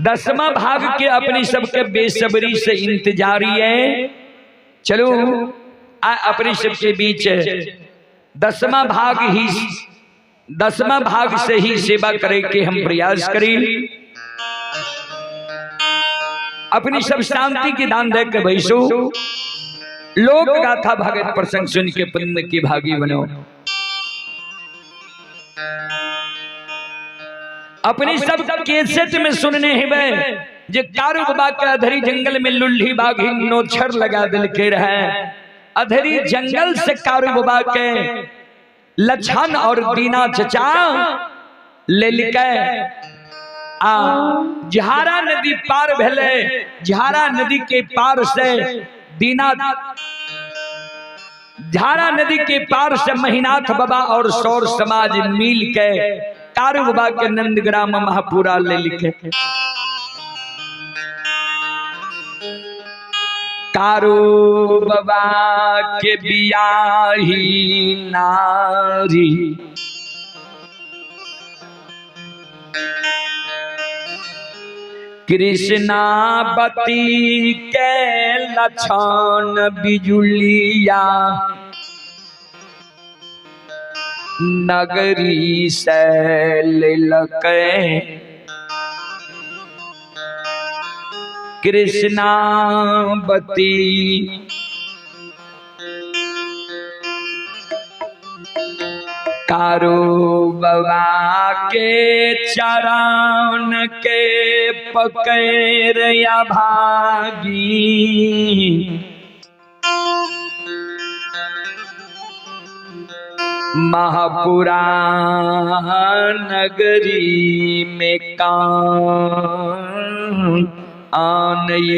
दसवा भाग के अपनी सबके बेसब्री से इंतजारी है। चलो आ अपनी सबके बीच दसवा भाग ही, दसवा भाग से ही सेवा करे के हम प्रयास करी। अपनी सब शांति के दान दे के बैसो, लोक गाथा भगत प्रसंग सुन के पुण्य की भागी बनो। अपनी सब केसेट में सुनने हेबे जे कारू बाबा के अधरी जंगल में लुल्ही बाघी नोछर लगा दिल के रहे। अधरी जंगल से कारू बाबा के लछन और दीना चचा ले लिके आ झारा नदी पार भेले। झारा नदी के पार से दीना, झारा नदी के पार से महिनाथ बाबा और सौर समाज मिल के कारू बाबा के नंदग्राम महापुरा ले लिखे। कारू बाबा के बियाही नारी कृष्णावती के लक्षण बिजुलिया नगरी से लेलकै। कृष्णावती कारू बाबा के चरण के पकड़ या भागी महापुरा नगरी में कान आनई।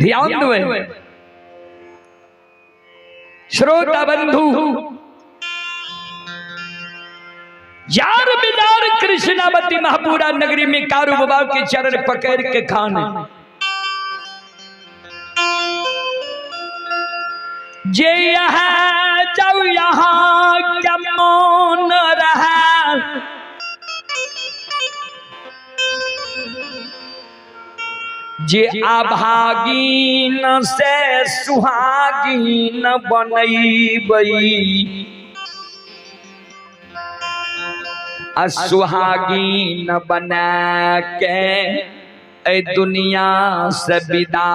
ध्यान दो श्रोता बंधु, जार बिदार कृष्णावती महापुरा नगरी में कारू बाबा के चरण पकड़ के खाने जे यहाँ जाऊ यहाँ क्या मौन रहा। जे अभागीन से सुहागीन बनैबई आ सुहागीन बना के ए दुनिया से विदा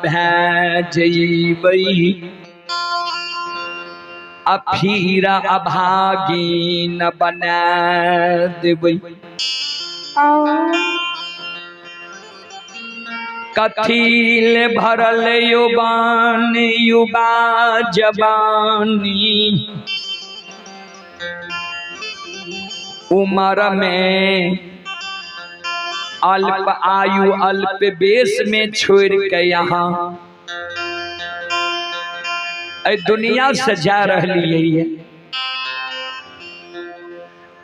भै जइबई आ फिर अभागीन बना देबई। कथील भरल युवान युवा जवानी उम्र में अल्प आयु अल्प बेस में छोड़ के यहाँ दुनिया से जा रही है।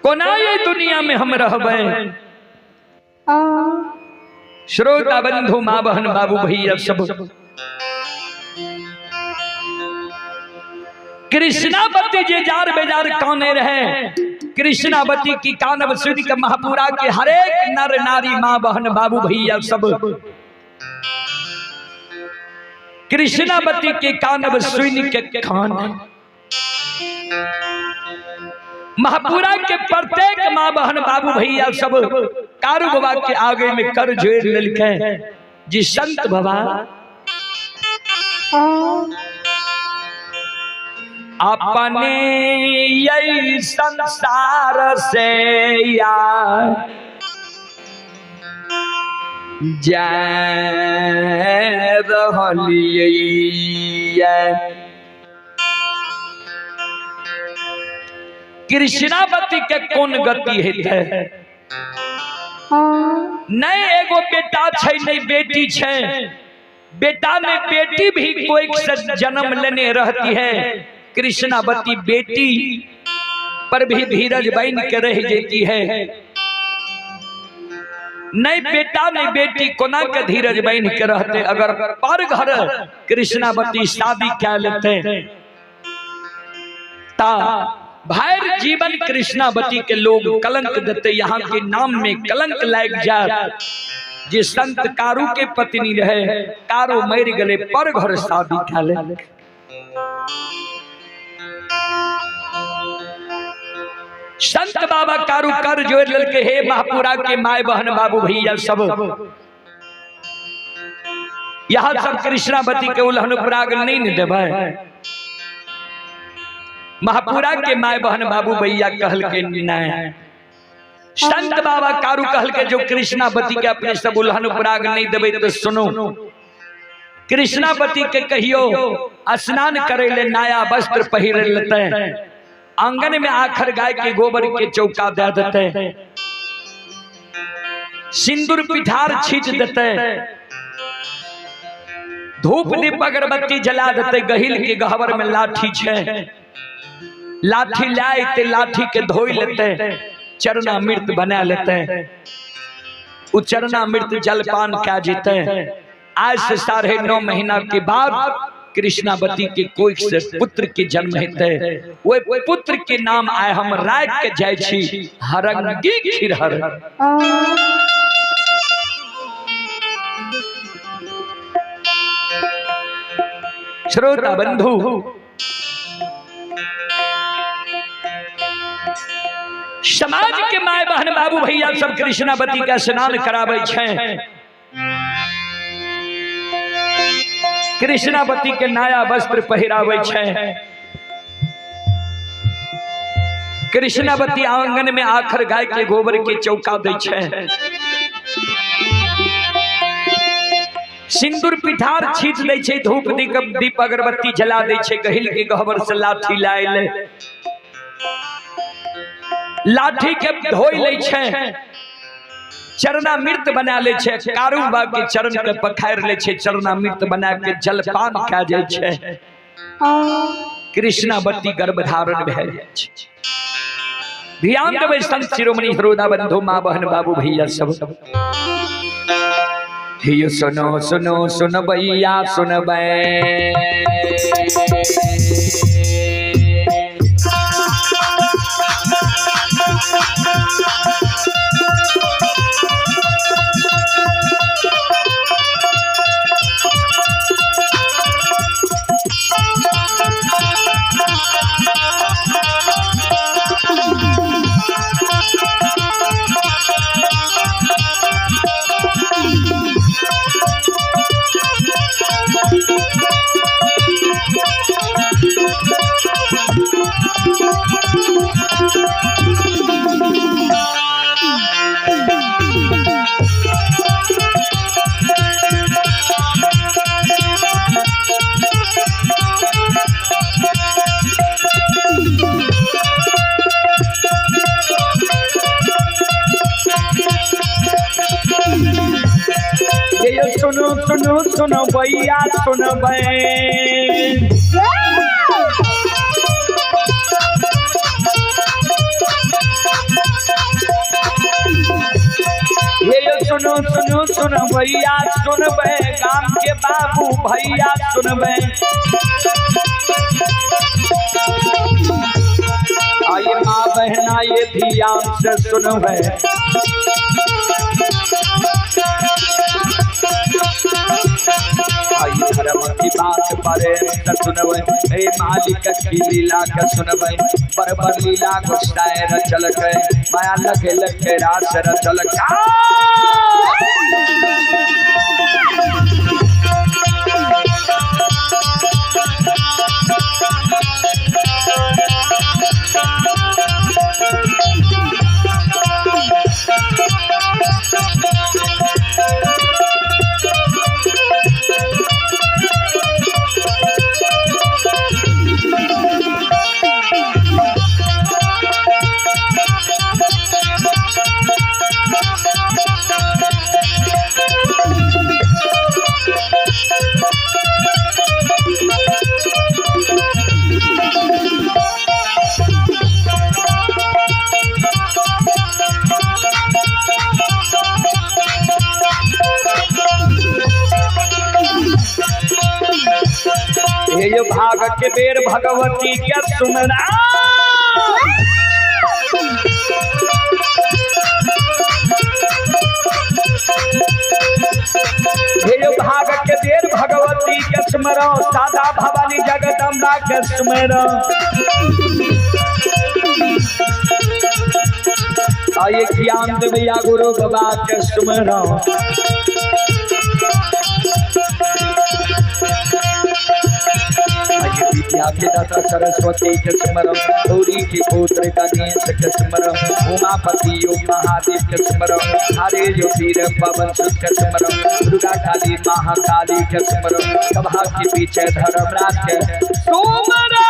कोना ये दुनिया में हम रहबे। श्रोता बंधु माँ बहन बाबू भैया सब, कृष्णावती जे जार बेजार काने रहे। कृष्णावती की कानब सुन के महापुरा के हरेक नर नारी माँ बहन बाबू भैया सब कृष्णावती के कानब सुन के खान महापुरा के प्रत्येक माँ बहन बाबू भैया सब कारू बाबा के आगे में कर जोड़ लेलकै जी संत बाबा अपने यही संसार से या जा रहलियै। कृष्णावती के कोन गति हेतै? नहीं एगो बेटा छै नहीं बेटी छै। बेटा में बेटी भी कोई से जन्म लेने रहती है। कृष्णावती बेटी पर भी धीरज बन के रह जाती है। नहीं बेटा नहीं बेटी कोना के धीरज बन के रहते। अगर पर घर कृष्णावती शादी क्या लेते ता भाई जीवन कृष्णावती के लोग कलंक देते, यहाँ के नाम में कलंक लाग जाए। जे संत कारू के पत्नी रहे, कारू मर गए पर घर शादी खा ले। संत बाबा कारू कर जोड़ ललके, हे महापुरा के my बहन बाबू भैया सब, यहाँ सब कृष्णावती के उल्हन उपराग नहीं न देबै। महापुरा के my बहन बाबू भैया कहल के नहीं। संत बाबा कारू कहल के जो कृष्णावती के अपने सब उल्हन उपराग नहीं देबै तो सुनो, कृष्णावती के कहियो स्नान करे ले नया वस्त्र पहिर लेते, आंगन में आखर गाय के गोबर के चौका दे देते, सिंदूर पिठार छींट देते, धूप दीप अगरबत्ती जला देते, गहिल के गहवर में लाठी छे, लाठी लाए ते लाठी के धोई लेते, चरणामृत बना लेते, उ चरणामृत जलपान क्या जीते। आज से 9.5 महीना के बाद कृष्णावती के कोई से पुत्र के जन्म हेते, वो पुत्र के नाम आए हम राख के जाय छी हरंगी खिरहर। श्रोता बंधु, समाज के my बहन बाबू भैया सब कृष्णावती का स्नान कराबै छै, कृष्णावती के नया वस्त्र पहिराबै छै। कृष्णावती आंगन में आखर गाय के गोबर के चौका दै छै, सिंदूर पिठार छीट दै छै, धूप दीप अगरबत्ती जला दै छै, गहिल के गहबर से लाठी लाए ले, लाठी के धोई लै छै, चरणामृत बना ले छै, कारू बाबा के चरण के पखार ले छै, चरणामृत बना के जलपान खा जाय छै। कृष्णावती गर्भधारण भए जाइ छै। ध्यान देबै संत शिरोमणि श्रोता बंधु माँ बहन बाबू भैया सब। हे सुनो सुनो सुनबैया सुनबै, सुनो सुनो सुनो भैया सुनबै, ये सुनो सुनो सुनो भैया सुनबै, गाम के बाबू भैया सुनबै। आइए माँ बहना ये ध्यान से सुनबै, धर्म की बात परे सुनबै, हे मालिक की लीला के सुनबै, बरबर लीला गुस्साए रचलक, माया लगे लगे रास रचलक। भाग के बेर भगवती के सुमरा। हे यो भाग के देर भगवती के स्मरो, सादा भवानी जगदम्बा के स्मरो। आइए ज्ञान देवैया गुरु बाबा के स्मरो। विद्या के दाता सरस्वती के स्मरण, गौरी के पुत्र गणेश के स्मरण, उमापति यो महादेव के स्मरण, हरे जो वीर पवन सुत के स्मरण, दुर्गा काली महाकाली के स्मरण, सभा के पीछे धर्मराज के सुमरण।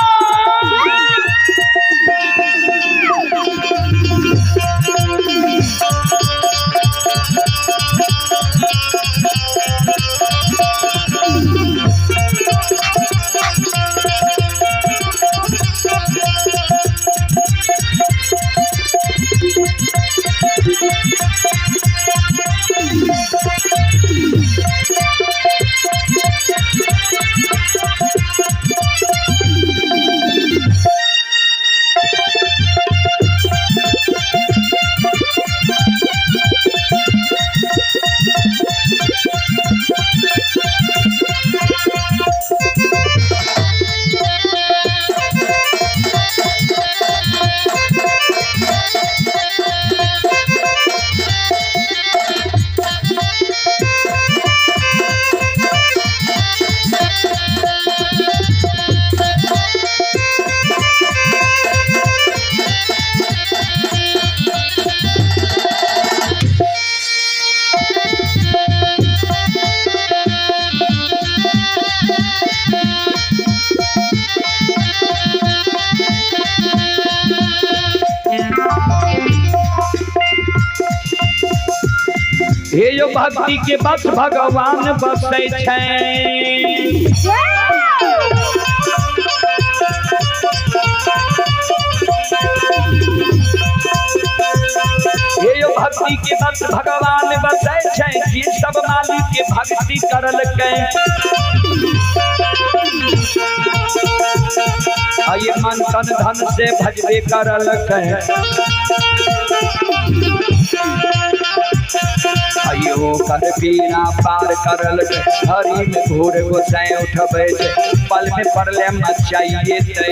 हे यो भक्ति के बस भगवान बसै छै। हे यो भक्ति के बस भगवान बसै छै, जे सब मालिक के भक्ति करलकै। आइए मन तन धन से भजबे करलकै। आइयो कर पीना पार करलकै, हरि में घोर गोसाई उठबै छै, पल में पड़ले मचाइए तै।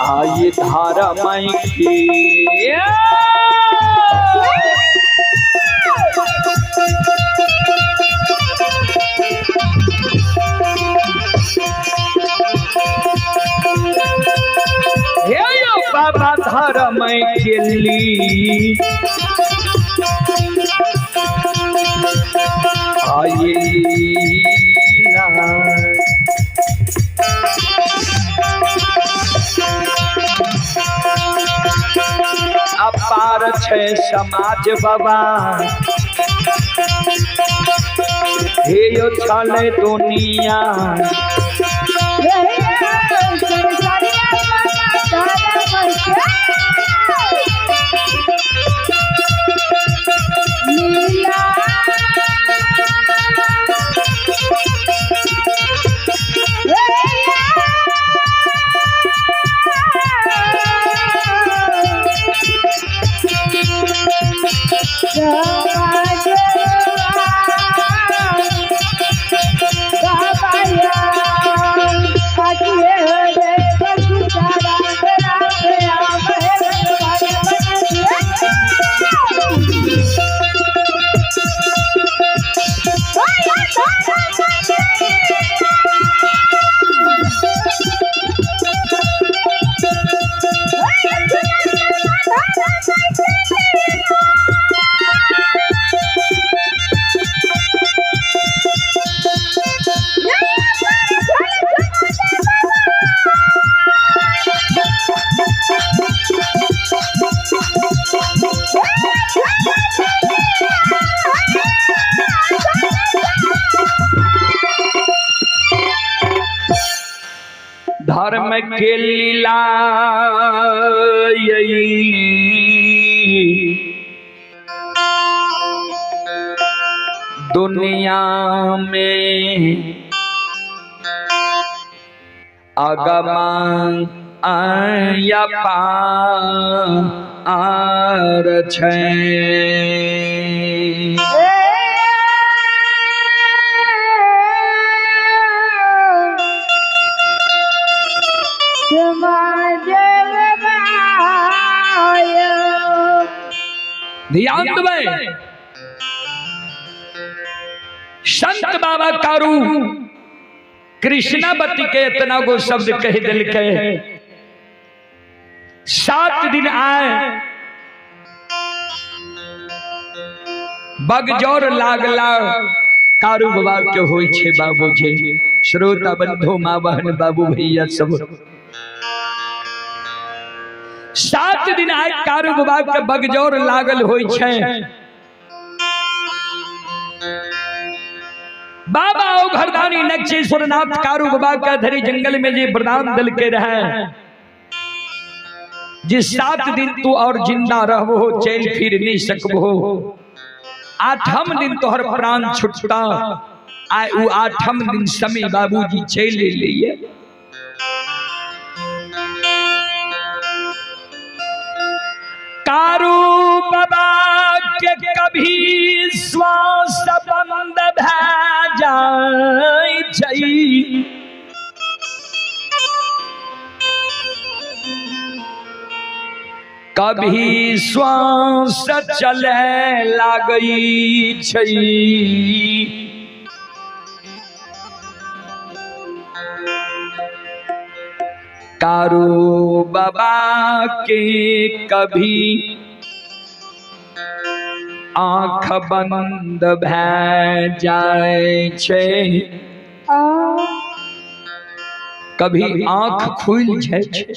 आइए धारा माई की हे यो बाबा धारा माई के ली आइए लीला। अपार छै समाज बाबा, हे यो छले दुनिया। Bye. धर्म के लीला दुनिया में अगमा आया पार छै। ध्यान देबै, संत बाबा कारू कृष्णावती के इतना गो शब्द कह दिलकै। 7 दिन आए बगजोर लागला कारू बाबा के होई छे बाबूजी, श्रोता बंधु, माँ बहन, बाबू भैया सब। 7 दिन आए कारू बाबा के बगजोर लागल होई छे। बाबा ओ घरदानी नक्षेश्वर नाथ कारू बाबा के धरी जंगल में जे वरदान दिल के रहे, जे 7 दिन तू और जिंदा रहबो, चल फिर नहीं सकबो, 8म दिन तोहर प्राण छुटता। आए उ 8म दिन समय बाबूजी चल लिए। कारू बाबा के कभी श्वास बंद भए जाय छै, कभी श्वास चले लागै छै। कारू बाबा के कभी आँख बंद भए जाय छै, कभी आँख खुलि जाय छै।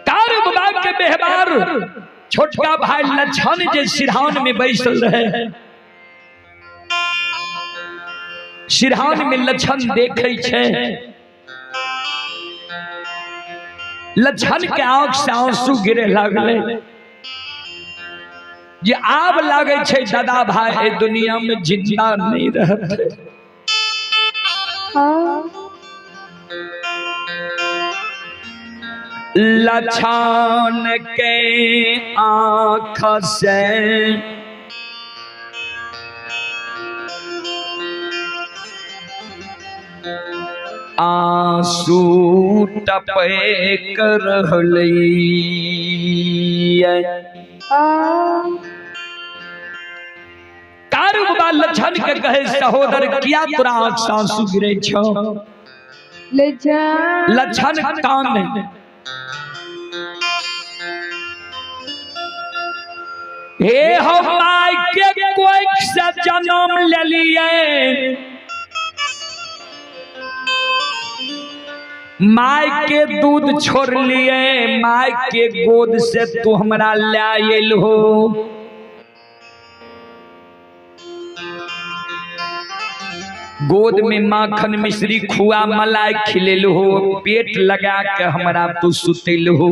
कारू बाबा के व्यवहार छोटका भाई लक्षण जे सिरहान में बैसल रहे, सिरहान में लक्षण देखे छै, लक्षण के आंख से आंसू गिरे लागले जे आब लागे छै दादा भाई ए दुनिया में जिंदा नहीं रहते। लक्षण के आंख से आंसू टपक रहलै। कारू बाबा लक्षण के कहे, सहोदर किया तोरा आंख से आंसू गिरे छौ? लक्षण कान हे हम माय के कोख से जन्म लेलिए, माय के दूध छोड़ लिए, माय के गोद से तू हमरा लायल हो। गोद में माखन मिश्री खुआ मलाई खिलेल हो, पेट लगा के हमरा तू सुतेल हो।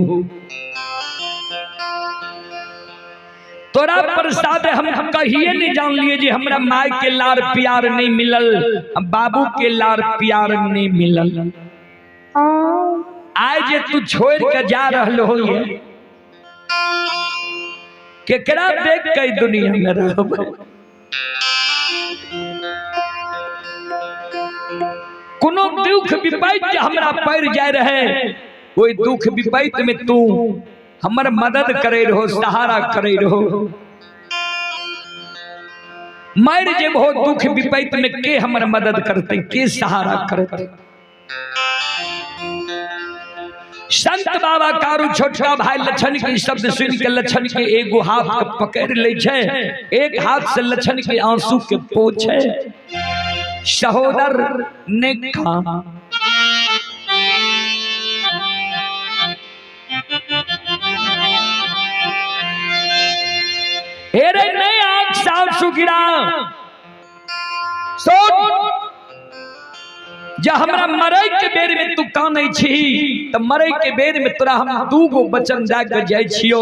तोरा प्रसाद हम कहिए नहीं जान लिए जे हमरा माय के लार प्यार नहीं मिलल, बाबू के लार प्यार नहीं मिलल। आए जे तू छोड़ के जा रहल हो, केकरा देख के दुनिया में रहब? कोनो दुख विपैत जे हमरा पड़ जाय रहे, ओहि दुख विपैत में तू हमर मदद करे रहो, सहारा करे रहो। मर जेबहो दुख विपैत में के हमर मदद करते, के सहारा करते? संत बाबा कारू छोटका भाई लक्षण के शब्द सुन के लक्षण के एगो हाथ के पकड़ ले छै, एक हाथ से लक्षण के आंसू के पोछे। सहोदर ने खा हेरे नहीं आंख से आंसू गिरा। सुन, जे हमरा मरै के बेर में तू कानै छी त मरै के बेर में तोरा हम दू गो वचन दए के जाइ छियो,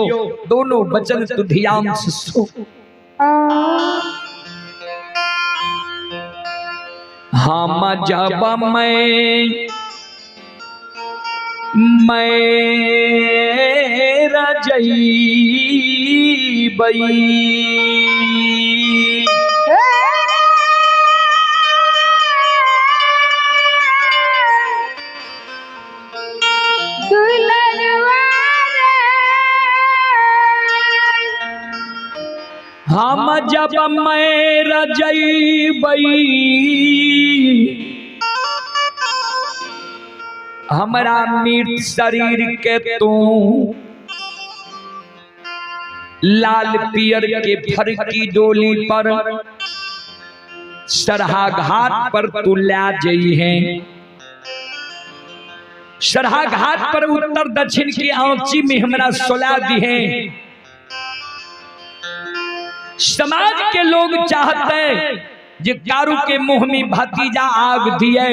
दोनों वचन तू ध्यान से सुन। हम जब मैं रजईबई हम जब मैं रजईबई हमरा मृत शरीर के तू लाल पियर के फरकी डोली पर सरहा घाट पर तू ला जई है। सरहा घाट पर उत्तर दक्षिण की आंची में हमरा सोला दी है। समाज के लोग चाहते हैं जे कारू के मुंह में भतीजा आग दिए,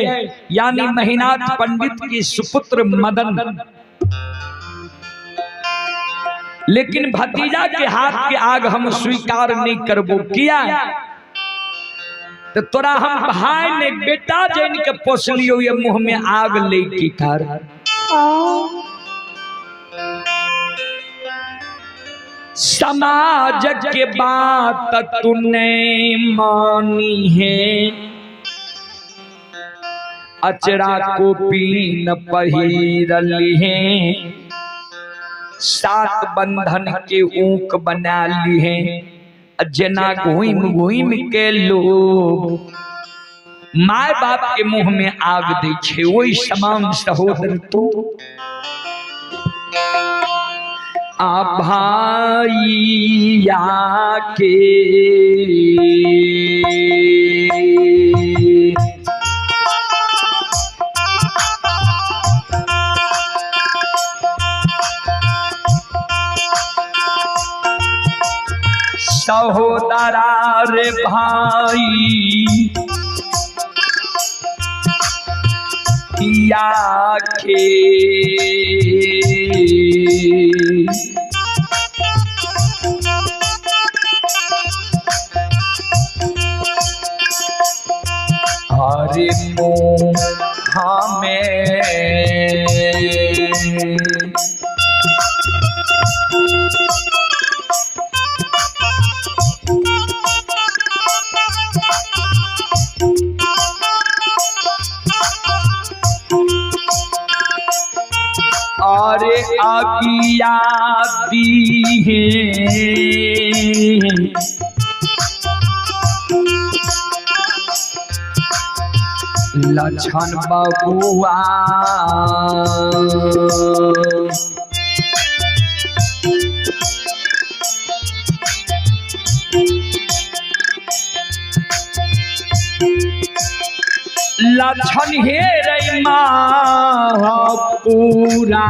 यानी महिनाथ पंडित के सुपुत्र मदन, लेकिन भतीजा के हाथ के आग हम स्वीकार नहीं करबो। किया तो तोरा हम भाई ने बेटा जन के पोसलियो, ये मुंह में आग ले की कारण। समाज के बात तूने मानी है, अचरा को पीन पहिरली है, सात बंधन के ऊक बना ली है, जना घूम घूम के लोग my बाप के मुंह में आग दे छे, वही समान सहोदर तो आ भाइया के सहोदरा रे भाई या के हरे मुँह हमें अरे आगिया दी है लक्षण बबुआ लक्षण हे रे पूरा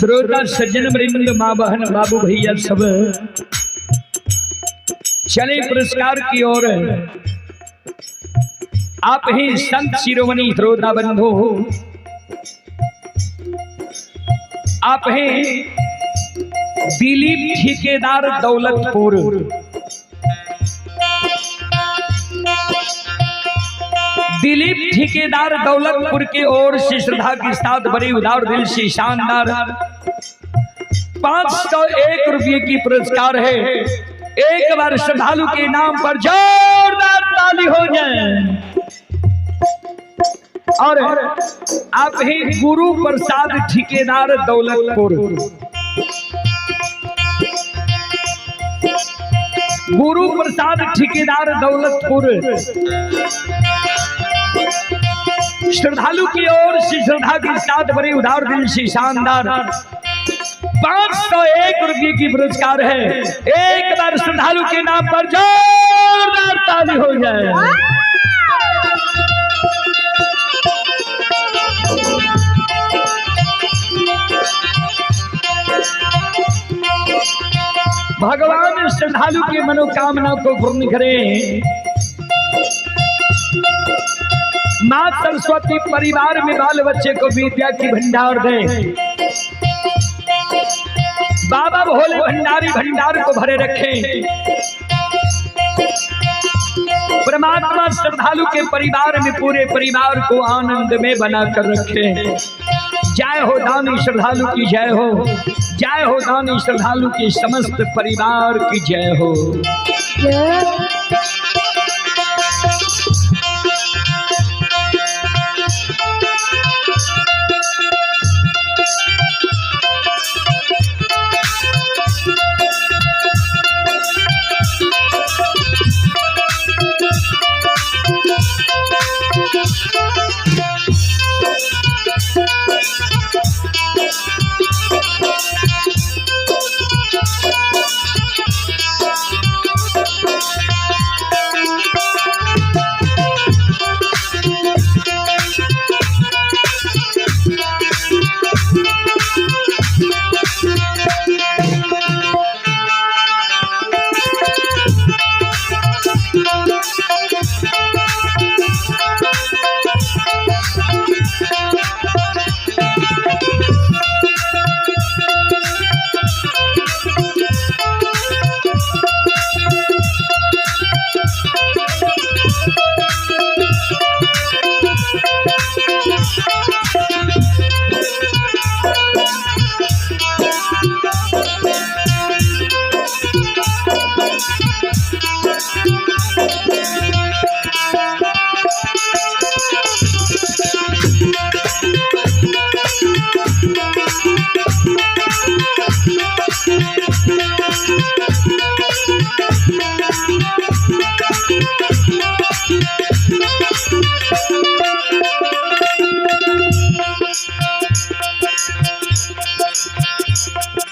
श्रोता सज्जन वृंद, माँ बहन बाबू भैया सब, चले पुरस्कार की ओर। आप ही संत शिरोमणि श्रोता बंधु, आप ही दिलीप ठेकेदार दौलतपुर, दिलीप ठेकेदार दौलतपुर की ओर से श्रद्धा के साथ बड़ी उदार दिल से शानदार 501 रुपये की पुरस्कार है। एक बार श्रद्धालु के नाम पर जोरदार ताली हो जाए। और आप ही गुरु प्रसाद ठेकेदार दौलतपुर, गुरु प्रसाद ठेकेदार दौलतपुर, श्रद्धालु की ओर से श्रद्धा के साथ बड़े उदार दिल से शानदार 501 रुपये की पुरस्कार है। एक बार श्रद्धालु के नाम पर जोरदार ताली हो जाए। भगवान श्रद्धालु की मनोकामना को पूर्ण करें। माँ सरस्वती परिवार में बाल बच्चे को विद्या की भंडार दे। बाबा भोले भंडारी भंडार को भरे रखें। परमात्मा श्रद्धालु के परिवार में पूरे परिवार को आनंद में बना कर रखे। जय हो दानी श्रद्धालु की जय हो, जय हो दानी श्रद्धालु के समस्त परिवार की जय हो।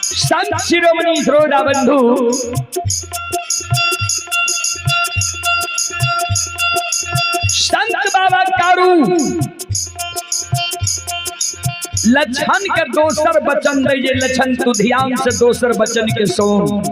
संत शिरोमणि श्रोता बंधु, संत बाबा कारू लक्षण के दोसर वचन दे। लक्षण तू ध्यान से दोसर वचन के सुन।